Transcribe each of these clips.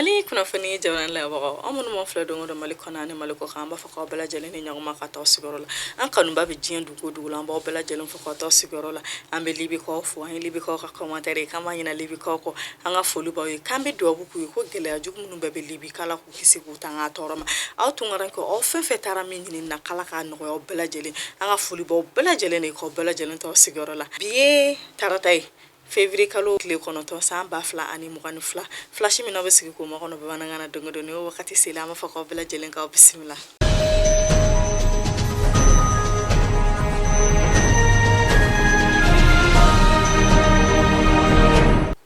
Mali kunnafoni jamana lajɛbagaw, an minnu b'aw filɛ don o don Mali kɔnɔ ani Mali kɔ kan, an b'a fɔ k'aw bɛɛ lajɛlen ni ɲɔgɔnma ka taa sigiyɔrɔ la. An kanuba bɛ diɲɛ dugu o dugu la, an b'aw bɛɛ lajɛlen fo k'aw taa sigiyɔrɔ la. An bɛ Libikaw fo, an ye Libikaw ka commentaire ye, k'an b'a ɲini Libikaw kɔ. An ka foli b'aw ye, k'an bɛ dugawu k'u ye ko gɛlɛya jugu minnu bɛɛ bɛ Libi, k'Ala k'u kisi k'u tanga a tɔɔrɔ ma. Aw tunkarankew, aw fɛn fɛn taara min ɲini na, k'Ala k'a nɔgɔya aw bɛɛ lajɛlen. An ka foli b'aw bɛɛ lajɛlen ye, k'aw bɛɛ lajɛlen to aw sigiyɔrɔ la. Bi ye tarata ye, Février kalo tile 9 san 2022. Flash min aw bɛ sigi k'o makɔnɔ bamanankan na don o don, ni o wagati sera, an b'a fɔ k'aw bɛɛ lajɛlen k'aw bisimila.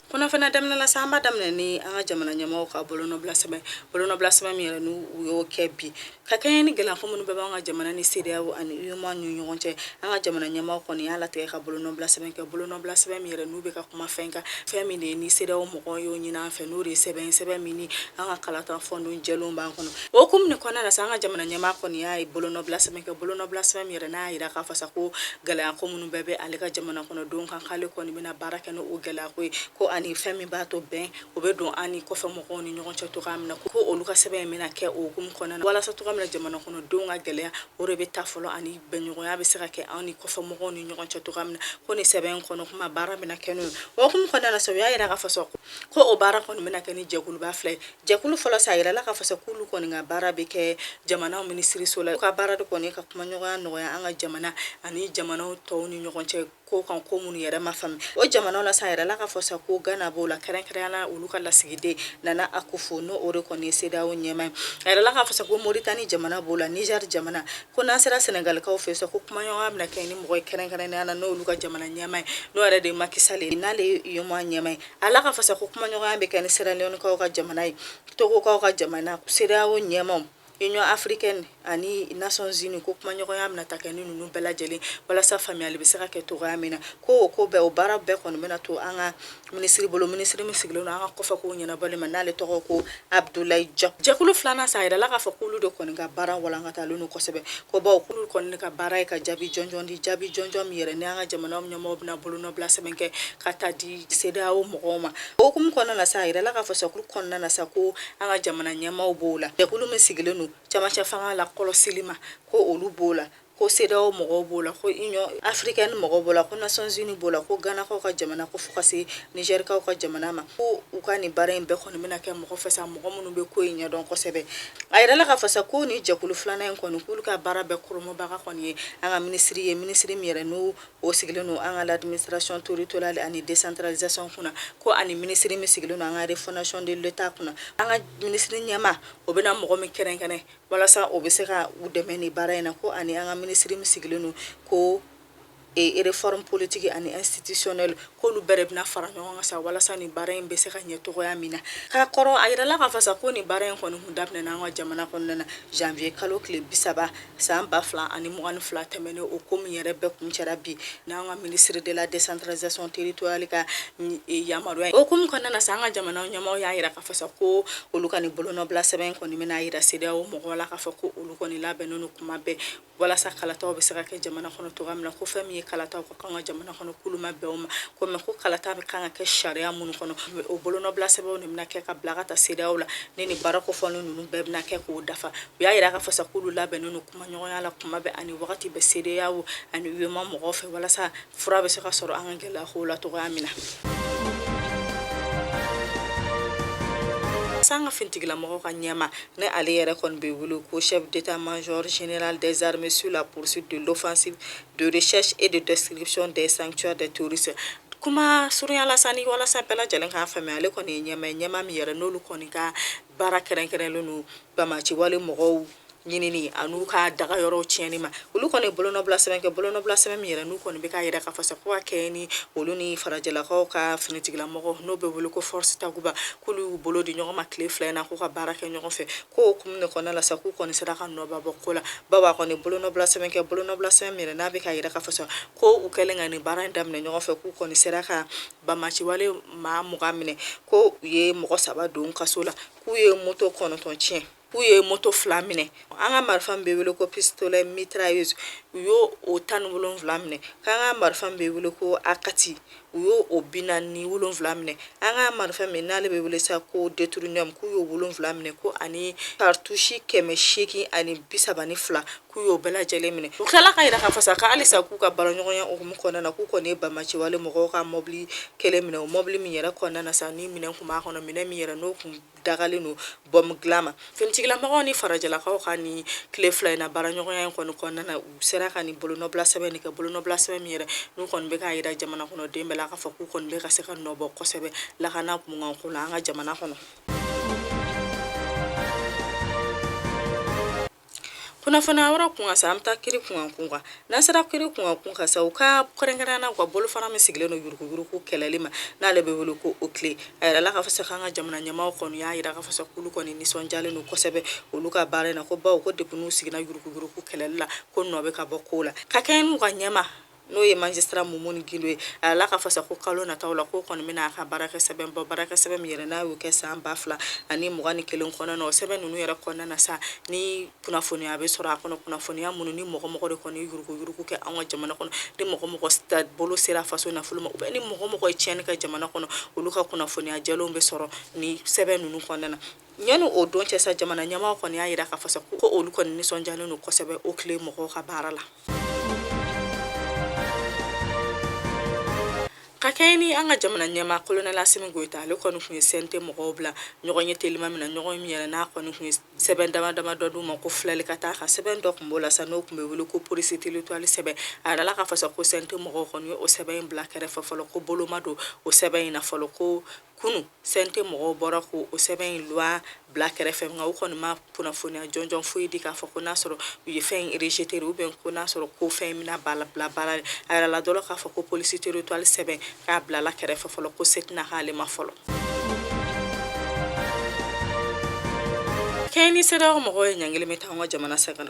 Kunnafoniya daminɛ la sa, an b'a daminɛ ni an ka jamana ɲɛmɔgɔw ka bolonɔbila sɛbɛn, bolonɔbila sɛbɛn min yɛrɛ n'u y'o kɛ bi ka kɛɲɛ ni gɛlɛya ko minnu bɛɛ b'an ka jamana ni CEDEAO ani UEMOA ni ɲɔgɔn cɛ. An ka jamana ɲɛmaaw kɔni y'a latigɛ ka bolonɔbila sɛbɛn kɛ, bolonɔbila sɛbɛn min yɛrɛ n'u bɛ ka kuma fɛn kan, fɛn min de ye ni CEDEAO mɔgɔw y'o ɲini an fɛ, n'o de ye sɛbɛn, sɛbɛn min ni an ka kalata fɔndon jɛlenw b'an kɔnɔ. O hukumu nin kɔnɔna la sa, an ka jamana ɲɛmaa kɔni y'a ye bolonɔbila sɛbɛn kɛ, bolonɔbila sɛbɛn min yɛrɛ n'a y'a jira k'a fɔ sa ko gɛlɛya ko minnu bɛɛ bɛ ale ka jamana kɔnɔdenw kan, k'ale kɔni bɛna baara kɛ n'o gɛlɛya ko ye, ko ani fɛn min b'a to bɛn o bɛ don an ni kɔfɛ mɔgɔw ni ɲɔgɔn cɛ cogoya min na, ko olu ka sɛbɛn in bɛna kɛ o hukumu kɔnɔna na walasa cogoya min na jamana kɔnɔdenw ka gɛlɛya o de bɛ ta fɔlɔ, ani bɛnɲɔgɔnya bɛ se ka kɛ anw ni kɔfɛ mɔgɔw ni ɲɔgɔn cɛ cogoya min na, ko nin sɛbɛn in kɔnɔ kuma baara bɛna kɛ n'o ye. O hukumu kɔnɔna na sa, u y'a jira k'a fɔ sa ko o baara kɔni bɛna kɛ ni jɛkuluba fila ye. Jɛkulu fɔlɔ sa, a yirala k'a fɔ sa k'olu kɔni ka baara bɛ kɛ jamanaw minisiriso la. U ka baara de kɔni ka kumaɲɔgɔnya nɔgɔya an ka jamana ani jamanaw tɔw ni ɲɔgɔn cɛ ko kan, ko minnu yɛrɛ ma faamu o jamanaw la sa. A yirala k'a fɔ sa ko Gana b'o la, kɛrɛnkɛrɛnya la olu ka lasigiden Nana Akufo, n'o o de kɔni ye CEDEAO ɲɛmaa ye. A yirala k'a fɔ sa ko Moritani jamana b'o la, Niger jamana, ko n'an sera Senegalikaw fɛ sa, ko kumaɲɔgɔnya bɛna kɛ ni mɔgɔ ye kɛrɛnkɛrɛnnenya la, n'olu ka jamana ɲɛmaa ye, n'o yɛrɛ de ye Macky Sall ye, n'ale ye UEMOA ɲɛmaa ye. A yirala k'a fɔ sa ko kumaɲɔgɔnya bɛ kɛ ni Sierra Leonekaw ka jamana ye, Togokaw ka jamana, CEDEAO ɲɛmaaw, Union africaine ani Nations Unies, ko kumaɲɔgɔnya bɛna ta kɛ ni ninnu bɛɛ lajɛlen walasa faamuyali bɛ se ka kɛ cogoya min na. Ko o ko bɛɛ, o baara bɛɛ kɔni bɛna to an ka minisiri bolo, minisiri min sigilen don an ka kɔfɛ kow ɲɛnabɔli ma, n'ale tɔgɔ ko Abdoulaye Diop. Jɛkulu filanan sa, a yirala k'a fɔ k'olu de kɔni ka baara walankatalen don kosɛbɛ, ko bawo k'olu kɔni ka baara ye ka jaabi jɔnjɔn di, jaabi jɔnjɔn min yɛrɛ ni an ka jamana ɲɛmɔgɔw bɛna bolonɔbila sɛbɛn kɛ ka taa di CEDEAO mɔgɔw ma. O hukumu kɔnɔna na sa, a yirala k'a fɔ sa k'olu kɔnɔna na sa ko an ka jamana ɲɛmaaw b'o la, jɛkulu min sigilen don camancɛ fanga la kɔlɔsili ma, ko olu b'o la, ko CEDEAO mɔgɔw b'o la, ko Union africaine mɔgɔw b'o la, ko Nations Unies b'o la, ko Ganakaw ka jamana, ko fo ka se Nigɛrikaw ka jamana ma, ko u ka nin baara in bɛɛ kɔni bɛna kɛ mɔgɔ fɛ sa, mɔgɔ minnu bɛ ko in ɲɛdɔn kosɛbɛ. A yirala k'a fɔ sa ko nin jɛkulu filanan in kɔni, k'olu ka baara bɛɛ kɔrɔmɔbaga kɔni ye an ka minisiri ye, minisiri min yɛrɛ n'o o sigilen don an ka l'administration territoriale ani décentralisation kunna, ko ani minisiri min sigilen don an ka refondation de l'État kunna. An ka minisiri ɲɛmaa o bɛna mɔgɔ min kɛrɛnkɛrɛn walasa o bɛ se ka u dɛmɛ nin baara in na, ko ani an ka minisiri min sigilen don ko réforme politique ani institutionnelle, k'olu bɛɛ de bɛna fara ɲɔgɔn kan sa walasa nin baara in bɛ se ka ɲɛ cogoya min na. Ka kɔrɔ, a yirala k'a fɔ sa ko nin baara in kɔni kun daminɛna an ka jamana kɔnɔna na janvier kalo tile 30 san 2022 tɛmɛnen, o ko min yɛrɛ bɛɛ kuncɛra bi n'an ka ministre de la décentralisation territoriale ka yamaruya ye. O hukumu kɔnɔna na sa, an ka jamana ɲɛmaaw y'a yira k'a fɔ sa ko olu ka nin bolonɔbila sɛbɛn kɔni bɛna yira CEDEAO mɔgɔw la k'a fɔ ko olu kɔni labɛnnen don kuma bɛɛ walasa kalataw bɛ se ka kɛ jamana kɔnɔ cogoya min na, ko fɛn min ye kalataw ka kan ka jamana kɔnɔ, k'olu ma bɛn o ma, ko mais ko kalata bɛ kan ka kɛ sariya minnu kɔnɔ, o bolonɔbila sɛbɛnw de bɛna kɛ ka bila ka taa CEDEAO la, ni nin baara kofɔlen ninnu bɛɛ bɛna kɛ k'o dafa. U y'a yira k'a fɔ sa k'olu labɛnnen don kumaɲɔgɔnya la kuma bɛɛ ani wagati bɛɛ CEDEAO ani UEMOA mɔgɔw fɛ walasa fura bɛ se ka sɔrɔ an ka gɛlɛya kow la cogoya min na. An ka finitigilamɔgɔw ka ɲɛmaa, ni ale yɛrɛ kɔni bɛ wele ko chef d'état-major général des armées sur la poursuite de l'offensive de recherche et de destruction des sanctuaires des terroristes, kuma surunya la sa ni walasa bɛɛ lajɛlen k'a faamuya, ale kɔni ye ɲɛmaa ye, ɲɛmaa min yɛrɛ n'olu kɔni ka baara kɛrɛnkɛrɛnlen don banbaanciwale mɔgɔw ɲinini an'u ka daga yɔrɔw tiɲɛni ma. Olu kɔni bolonɔbila sɛbɛn kɛ, bolonɔbila sɛbɛn min yɛrɛ n'u kɔni bɛ k'a yira k'a fɔ sa ko ka kɛɲɛ ni olu ni farajɛlakaw ka finitigilamɔgɔ n'o bɛ wele ko force Takuba, k'olu y'u bolo di ɲɔgɔn ma tile 2 in na k'u ka baara kɛ ɲɔgɔn fɛ, ko o hukumu de kɔnɔna la sa k'u kɔni sera ka nɔba bɔ ko la, bawo a kɔni bolonɔbila sɛbɛn kɛ, bolonɔbila sɛbɛn min yɛrɛ n'a bɛ k'a yira k'a fɔ sa ko u kɛlen ka nin baara in daminɛ ɲɔgɔn fɛ, k'u kɔni sera ka banbaanciwale maa 20 minɛ, ko u ye mɔgɔ 3 don kaso la, k'u ye moto 9 tiɲɛ. K'u ye moto 2 minɛ, an ka marifa min bɛ wele ko pistolet mitrailleuse, u y'o o 17 minɛ, k'an ka marifa min bɛ wele ko A4, u y'o o 47 minɛ, an ka marifa min n'ale bɛ wele sa ko deutérium, k'u y'o 7 minɛ, ko ani cartouche 832, k'u y'o bɛɛ lajɛlen minɛ. U tilala k'a yira k'a fɔ sa ka halisa k'u ka baaraɲɔgɔnya hukumu kɔnɔna na, k'u kɔni ye banbaanciwale mɔgɔw ka mɔbili kelen minɛ. O mɔbili min yɛrɛ kɔnɔna na sa, ni minɛn kun b'a kɔnɔ, minɛn min yɛrɛ n'o kun dagalen don bɔmu dilan ma. Finitigilamɔgɔw ni farajɛlakaw ka nin tile 2 in na baaraɲɔgɔnya in kɔni kɔnɔna na, u sera ka nin bolonɔbila sɛbɛn nin kɛ, bolonɔbila sɛbɛn min yɛrɛ n'u kɔni bɛ k'a yira jamana kɔnɔden bɛɛ la k'a fɔ k'u kɔni bɛ ka se ka nɔ bɔ kosɛbɛ lakana kunkanko la an ka jamana kɔnɔ. Kunnafoniya wɛrɛ kun kan sa, an bɛ taa kiri kunkan kan. N'an sera kiri kunkan kan sa, u ka kɛrɛnkɛrɛnnenya na, u ka bolofara min sigilen don yuruguyurugu kɛlɛli ma, n'ale bɛ wele ko OCLEI, a yirala k'a fɔ sa k'an ka jamana ɲɛmaaw kɔni y'a yira k'a fɔ sa k'olu kɔni nisɔndiyalen don kosɛbɛ olu ka baara in na, ko bawo ko depuis n'u sigira yuruguyurugu kɛlɛli la, ko nɔ bɛ ka bɔ ko la. Ka kɛɲɛ n'u ka ɲɛmaa, n'o ye magistrat Mumuni Gindo ye, a yirala k'a fɔ sa ko kalo nataw la, k'o kɔni bɛna a ka baarakɛ sɛbɛn bɔ, baarakɛ sɛbɛn min yɛrɛ n'a y'o kɛ san 2021 kɔnɔna na. O sɛbɛn ninnu yɛrɛ kɔnɔna na sa, ni kunnafoniya bɛ sɔrɔ a kɔnɔ, kunnafoniya minnu ni mɔgɔ mɔgɔ de kɔni ye yuruguyurugu kɛ an ka jamana kɔnɔ, ni mɔgɔ mɔgɔ bolo sera faso nafolo ma, ou bien ni mɔgɔ mɔgɔ ye tiɲɛni kɛ jamana kɔnɔ, olu ka kunnafoniya jɛlenw bɛ sɔrɔ ni sɛbɛn ninnu kɔnɔna na. Yanni o don cɛ sa, jamana ɲɛmaaw kɔni y'a yira k'a fɔ sa ko olu kɔni nisɔndiyalen don kosɛbɛ OCLEI mɔgɔw ka baara la. Ka kɛɲɛ ni an ka jamana ɲɛmaa colonel Asimi Goyita, ale kɔni tun ye CNT mɔgɔw bila ɲɔgɔn ye telima min na, ɲɔgɔn min yɛrɛ n'a kɔni tun ye sɛbɛn dama dama dɔ d'u ma ko filɛli ka taa ka sɛbɛn dɔ tun b'o la sa, n'o tun bɛ wele ko police territoriale sɛbɛn. A yirala k'a fɔ sa ko CNT mɔgɔw kɔni ye o sɛbɛn in bila kɛrɛfɛ fɔlɔ, ko bolo ma don o sɛbɛn in na fɔlɔ. Ko kunun CNT mɔgɔw bɔra ko o sɛbɛn in loi bila kɛrɛfɛ, nka u kɔni ma kunnafoniya jɔnjɔn foyi di k'a fɔ ko n'a sɔrɔ u ye fɛn in rejeter ou bien ko n'a sɔrɔ ko fɛn in bɛna bila baara. A yirala dɔrɔn k'a fɔ ko police territoriale sɛbɛn k'a bilala kɛrɛfɛ fɔlɔ, ko se tɛna k'ale ma fɔlɔ. Kɛɲɛ ni CEDEAO mɔgɔw ye ɲangili min ta an ka jamana sɛgɛrɛ,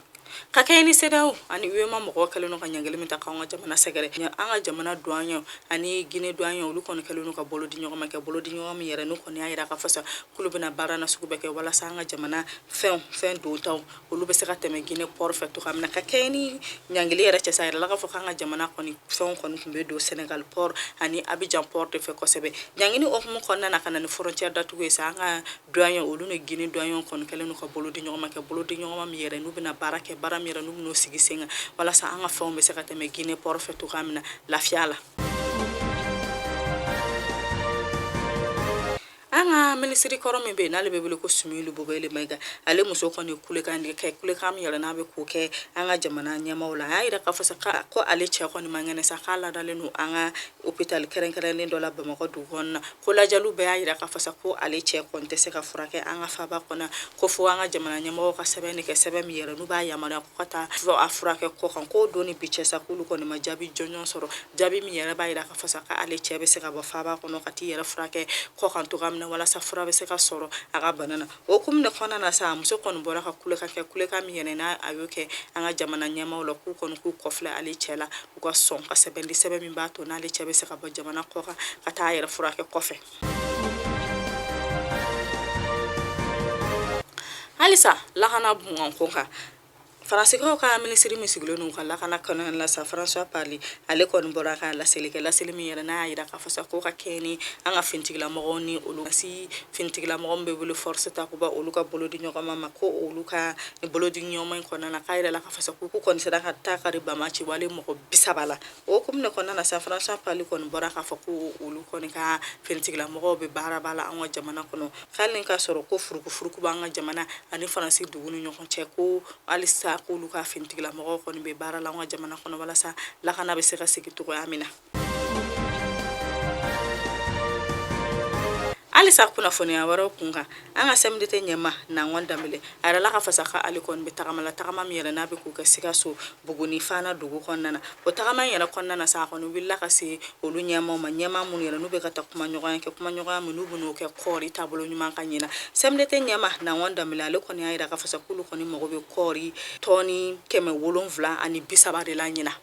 ka kɛɲɛ ni CEDEAO ani UEMOA mɔgɔw kɛlen don ka ɲangili min ta k'an ka jamana sɛgɛrɛ, an ka jamana douaniers ani Guinée douaniers, olu kɔni kɛlen don ka bolo di ɲɔgɔn ma kɛ, bolo di ɲɔgɔn min yɛrɛ n'u kɔni y'a yira k'a fɔ sa k'olu bɛna baara na sugu bɛɛ kɛ walasa an ka jamana fɛn dontaw, olu bɛ se ka tɛmɛ Guinée port fɛ cogoya min na. Ka kɛɲɛ ni ɲangili yɛrɛ cɛ sa, a yirala k'a fɔ k'an ka jamana kɔni fɛnw kɔni tun bɛ don Sénégal port ani Abidjan port de fɛ kosɛbɛ. Ɲangili hukumu kɔnɔna na, ka na ni frontière datugu ye sa, an ka douaniers, olu ni Guinée douaniers kɔni kɛlen don ka bolo di ɲɔgɔn ma kɛ, bolo di ɲɔgɔn ma min yɛrɛ n'u bɛna baara kɛ, baara min yɛrɛ n'u bɛn'o sigi sen kan walasa an ka fɛnw bɛ se ka tɛmɛ Guinée port fɛ cogoya min na lafiya la. An ka minisiri kɔrɔ min bɛ yen n'ale bɛ wele ko Sumeyilu Bubɛli Mayiga, ale muso kɔni ye kulekan de kɛ, kulekan min yɛrɛ n'a bɛ k'o kɛ an ka jamana ɲɛmaaw la. A y'a yira k'a fɔ sa ko ale cɛ kɔni man kɛnɛ sa, k'a ladalen don an ka hôpital kɛrɛnkɛrɛnnen dɔ la Bamakɔ dugu kɔnɔna na, ko lajɛliw bɛɛ y'a yira k'a fɔ sa ko ale cɛ kɔni tɛ se ka furakɛ an ka faaba kɔnɔ, ko fo an ka jamana ɲɛmɔgɔw ka sɛbɛn de kɛ, sɛbɛn min yɛrɛ n'u b'a yamaruya ko ka taa a furakɛ kɔkan. K'o don ni bi cɛ sa, k'olu kɔni ma jaabi jɔnjɔn sɔrɔ, jaabi min yɛrɛ b'a yira k'a fɔ sa k'ale cɛ bɛ se ka bɔ faaba kɔnɔ ka t'i yɛrɛ furakɛ kɔkan cogoya min na walasa fura bɛ se ka sɔrɔ a ka bana na. O hukumu de kɔnɔna na sa, a muso kɔni bɔra ka kulekan kɛ, kulekan min yɛrɛ n'a a y'o kɛ an ka jamana ɲɛmaaw la, k'u kɔni k'u kɔfilɛ ale cɛ la, u ka sɔn ka sɛbɛn di, sɛbɛn min b'a to n'ale cɛ bɛ se ka bɔ jamana kɔkan ka taa a yɛrɛ furakɛ kɔfɛ. Halisa lakana bunkanko kan, Faransikaw ka minisiri min sigilen don ka lakana kɔnɔna la sa, François Parly, ale kɔni bɔra ka laseli kɛ, laseli min yɛrɛ n'a y'a yira k'a fɔ sa ko ka kɛɲɛ ni an ka finitigilamɔgɔw ni olu si finitigilamɔgɔ min bɛ wele Force Takuba, olu ka bolo di ɲɔgɔn ma, ko olu ka bolo di ɲɔgɔn ma in kɔnɔna na, k'a yirala k'a fɔ sa k'u kɔni sera ka taa kari banbaanci wale mɔgɔ 30 la. O hukumu de kɔnɔna na sa, François Parly kɔni bɔra k'a fɔ ko olu kɔni ka finitigilamɔgɔw bɛ baaraba la an ka jamana kɔnɔ, hali k'a sɔrɔ ko furukufuruku b'an ka jamana ani Faransi dugu ni ɲɔgɔn cɛ, ko halisa k'olu ka finitigilamɔgɔw kɔni bɛ baara la an ka jamana kɔnɔ walasa lakana bɛ se ka segin cogoya min na. Halisa kunnafoniya wɛrɛw kun kan, an ka CMDT ɲɛmaa Nangɔn Danbele, a yirala k'a fɔ sa k'ale kɔni bɛ tagama la, tagama min yɛrɛ n'a bɛ k'o kɛ Sikaso Buguni Fana dugu kɔnɔna na. O tagama in yɛrɛ kɔnɔna na sa, a kɔni wulila ka se olu ɲɛmaaw ma, ɲɛmaa minnu yɛrɛ n'u bɛ ka taa kumaɲɔgɔnya kɛ, kumaɲɔgɔnya min n'u bɛn'o kɛ kɔɔri taabolo ɲuman kan ɲinan. CMDT ɲɛmaa Nangɔn Danbele, ale kɔni y'a yira k'a fɔ sa k'olu kɔni mago bɛ kɔɔri tɔni 730 de la ɲinan.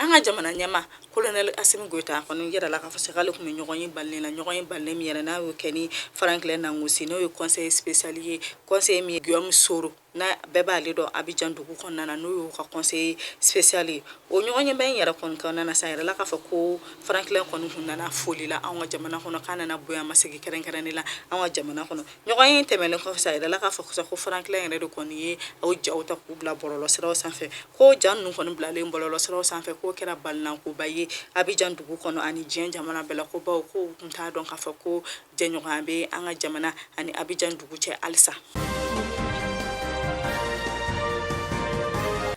An ka jamana ɲɛmaa Colonel Asimi Goyita kɔni yɛrɛ la k'a fɔ sa k'ale tun bɛ ɲɔgɔn ye balen la, ɲɔgɔn ye balen min yɛrɛ n'a y'o kɛ ni Franklin Nangosi, n'o ye conseiller spécial ye, conseiller min ye Guillaume Soro n'a bɛɛ b'ale dɔn Abidjan dugu kɔnɔna na, n'o y'o ka conseiller spécial ye. O ɲɔgɔn ye in yɛrɛ kɔni kɔnɔna na sa, a yɛrɛ la k'a fɔ ko Franklin kɔni tun nana foli la anw ka jamana kɔnɔ, k'a nana bonyamasegin kɛrɛnkɛrɛnnen la anw ka jamana kɔnɔ. Ɲɔgɔn ye tɛmɛnen kɔfɛ sa, a yɛrɛ la k'a fɔ ko Franklin yɛrɛ de kɔni ye o jaw ta k'u bila bɔlɔlɔsiraw sanfɛ, ko ja ninnu kɔni bilalen bɔlɔlɔsiraw sanfɛ, k'o kɛra balinankoba ye Abidjan dugu kɔnɔ ani diɲɛ jamana bɛɛ la, ko bawo ko tun t'a dɔn k'a fɔ ko jɛɲɔgɔnya bɛ an ka jamana ani Abidjan dugu cɛ halisa.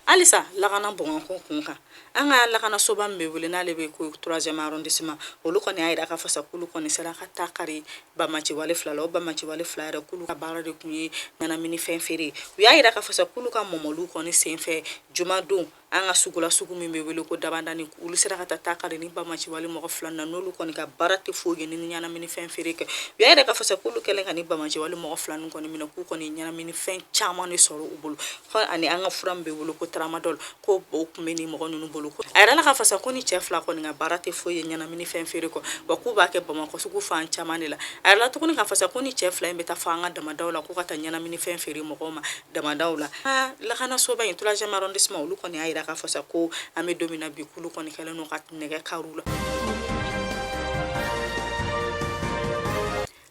Halisa lakana bɔnko kun kan, an ka lakanasoba min bɛ wele n'ale bɛ ko 3e arrondissement, olu kɔni y'a jira k'a fɔ sa k'olu kɔni sera ka ta kari bamaciwale fila la. O bamaciwale fila yɛrɛ, k'olu ka baara de tun ye ɲɛnaminifɛn feere. U y'a jira k'a fɔ sa k'olu ka mɔmɔliw kɔni senfɛ jumadon, an ka sugu la, sugu min bɛ wele ko Dabandani, olu sera ka taa kari ni bamaciwale mɔgɔ fila na, n'olu kɔni ka baara tɛ foyi ye ni ɲɛnaminifɛn feere kɛ. U y'a yira k'a fɔ sa k'olu kɛlen ka ni bamaciwale mɔgɔ fila ninnu kɔni minɛ, k'u kɔni ɲɛnaminifɛn caman de sɔrɔ u bolo, ani an ka fura min bɛ wele ko tramadol, ko o tun bɛ nin mɔgɔ ninnu bolo. A yɛrɛ la k'a fɔ sa ko ni cɛ fila kɔni ka baara tɛ foyi ye ɲɛnaminifɛn feere kɔ, wa k'u b'a kɛ Bamakɔ sugu fan caman de la. A yɛrɛ la tuguni k'a fɔ sa ko ni cɛ fila in bɛ taa fɔ an ka damadaw la, k'u ka taa ɲɛnaminifɛn feere mɔgɔw ma damadaw la. Lakanasoba in 3e arrondissement, olu kɔni y'a jira k'a fɔ sa ko an bɛ don min na bi, k'olu kɔni kɛlen don ka nɛgɛ kari u la.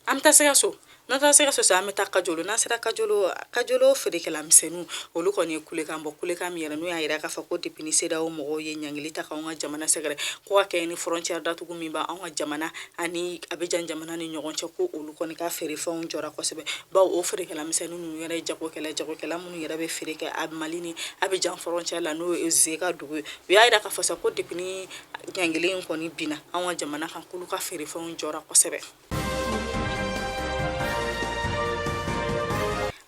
An bɛ taa Sikaso. N'an taara Sikaso sa, an bɛ taa Kajolo. N'an sera Kajolo, Kajolo feerekɛla misɛnninw, olu kɔni ye kulekan bɔ, kulekan min yɛrɛ n'u y'a jira k'a fɔ ko depuis ni CEDEAO mɔgɔw ye ɲangili ta k'anw ka jamana sɛgɛrɛ, ko ka kɛɲɛ ni frontière datugu min b'anw ka jamana ani Abidjan jamana ni ɲɔgɔn cɛ, ko olu kɔni ka feerefɛnw jɔra kosɛbɛ, bawo o feerekɛla misɛnnin ninnu yɛrɛ ye jagokɛla minnu yɛrɛ bɛ feere kɛ Mali ni Abidjan frontière la, n'o ye Ze ka dugu ye. U y'a jira k'a fɔ sa ko depuis ni ɲangili in kɔni binna anw ka jamana kan, k'olu ka feerefɛnw jɔra kosɛbɛ.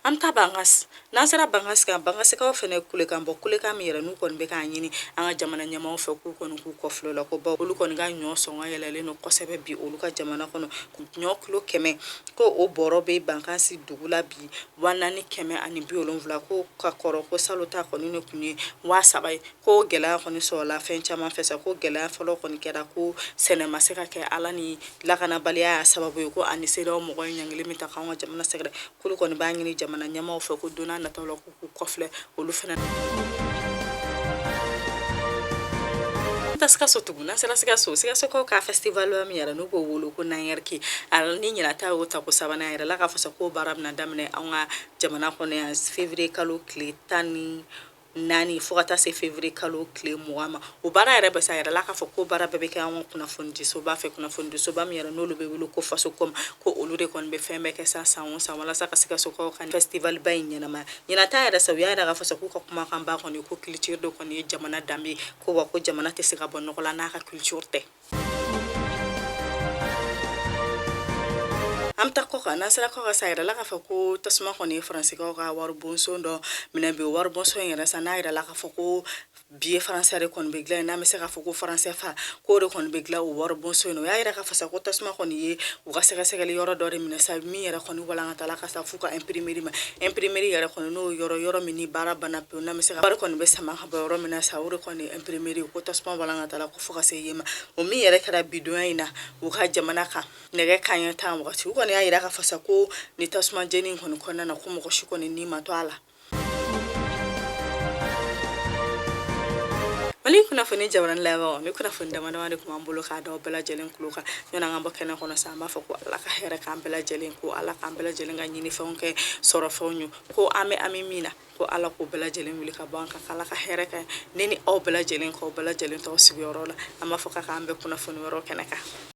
An bɛ taa Bankas. N'an sera Bankas kan, Bankasikaw fana kulekan bɔ, kulekan min yɛrɛ n'u kɔni bɛ k'a ɲini an ka jamana ɲɛmaaw fɛ, k'u kɔni k'u kɔfilɛ la, ko bawo olu kɔni ka ɲɔ sɔngɔ yɛlɛlen don kosɛbɛ bi olu ka jamana kɔnɔ. Ɲɔ kilo 100, ko o bɔrɔ bɛ Bankasi dugu la bi 4170, ko ka kɔrɔ ko salon ta kɔni de tun ye 3000 ye. Ko gɛlɛya kɔni sɔrɔla fɛn caman fɛ sa, ko gɛlɛya fɔlɔ kɔni kɛra ko sɛnɛ ma se ka kɛ, ala ni lakanabaliya y'a sababu ye, ko ani CEDEAO mɔgɔ ye ɲangili min ta k'anw ka jamana sɛgɛrɛ, k'olu kɔni b'a ɲini jamana ɲɛmaaw fɛ ko don n'a nataw la, k'u k'u kɔfilɛ olu fana. Taa Sikaso tugun. N'an sera Sikaso, Sikasokaw ka festival min yɛrɛ n'u b'o wele ko Nanyɛriki, ni ɲinan ta y'o tako sabanan yɛrɛ la, k'a fɔ sa k'o baara bɛna daminɛ anw ka jamana kɔnɔ yan février kalo tile 14 fo ka taa se février kalo tile 20 ma. O baara yɛrɛ bɛ sa yɛrɛ la k'a fɔ ko baara bɛɛ bɛ kɛ an ka kunnafonidisoba fɛ, kunnafonidisoba min yɛrɛ n'olu bɛ wele ko Fasocom, ko olu de kɔni bɛ fɛn bɛɛ kɛ sa san o san walasa ka Sikasokaw ka festivalba in ɲɛnamaya. Ɲinan ta yɛrɛ sa, u y'a yira k'a fɔ sa k'u ka kumakanba kɔni ko culture de kɔni ye jamana danbe ye, ko wa ko jamana tɛ se ka bɔ nɔgɔ la n'a ka culture tɛ. An bɛ taa kɔkan. N'an sera kɔkan sa, a yirala k'a fɔ ko tasuma kɔni ye Faransikaw ka waribonso dɔ minɛ bi. Waribonso in yɛrɛ sa, n'a yirala k'a fɔ ko billet français de kɔni bɛ dilan, n'an bɛ se k'a fɔ ko franc CFA, k'o de kɔni bɛ dilan o waribonso in. O y'a yira k'a fɔ sa ko tasuma kɔni ye u ka sɛgɛsɛgɛli yɔrɔ dɔ de minɛ sa, min yɛrɛ kɔni walankatala ka sa f'u ka imprimerie ma. Imprimerie yɛrɛ kɔni, n'o yɔrɔ min ni baara banna pewu, n'an bɛ se ka wari kɔni bɛ sama ka bɔ yɔrɔ min na sa, o de kɔni imprimerie, ko tasuma walankatala ko fo ka se yen ma. O min yɛrɛ kɛra bidonya in na u ka jamana kan nɛgɛ kanɲɛ 10 wagati. U kɔni y'a yira k'a fɔ sa ko ni tasuma jeni kɔni kɔnɔna na, ko mɔgɔ si kɔni ni ma to a la. Mali kunnafoni jabarani lamɛnbagaw, ni kunnafoni dama dama de tun b'an bolo k'a da aw bɛɛ lajɛlen tulo kan. Yanni an ka bɔ kɛnɛ kɔnɔ sa, an b'a fɔ ko Ala ka hɛrɛ k'an bɛɛ lajɛlen, ko Ala k'an bɛɛ lajɛlen ka ɲinifɛnw kɛ sɔrɔfɛnw ye, ko an bɛ hami min na, ko Ala k'o bɛɛ lajɛlen wuli ka bɔ an kan, k'Ala ka hɛrɛ kɛ ne ni aw bɛɛ lajɛlen, k'aw bɛɛ lajɛlen t'aw sigiyɔrɔ la. An b'a fɔ k'a k'an bɛn kunnafoni wɛrɛw kɛnɛ kan.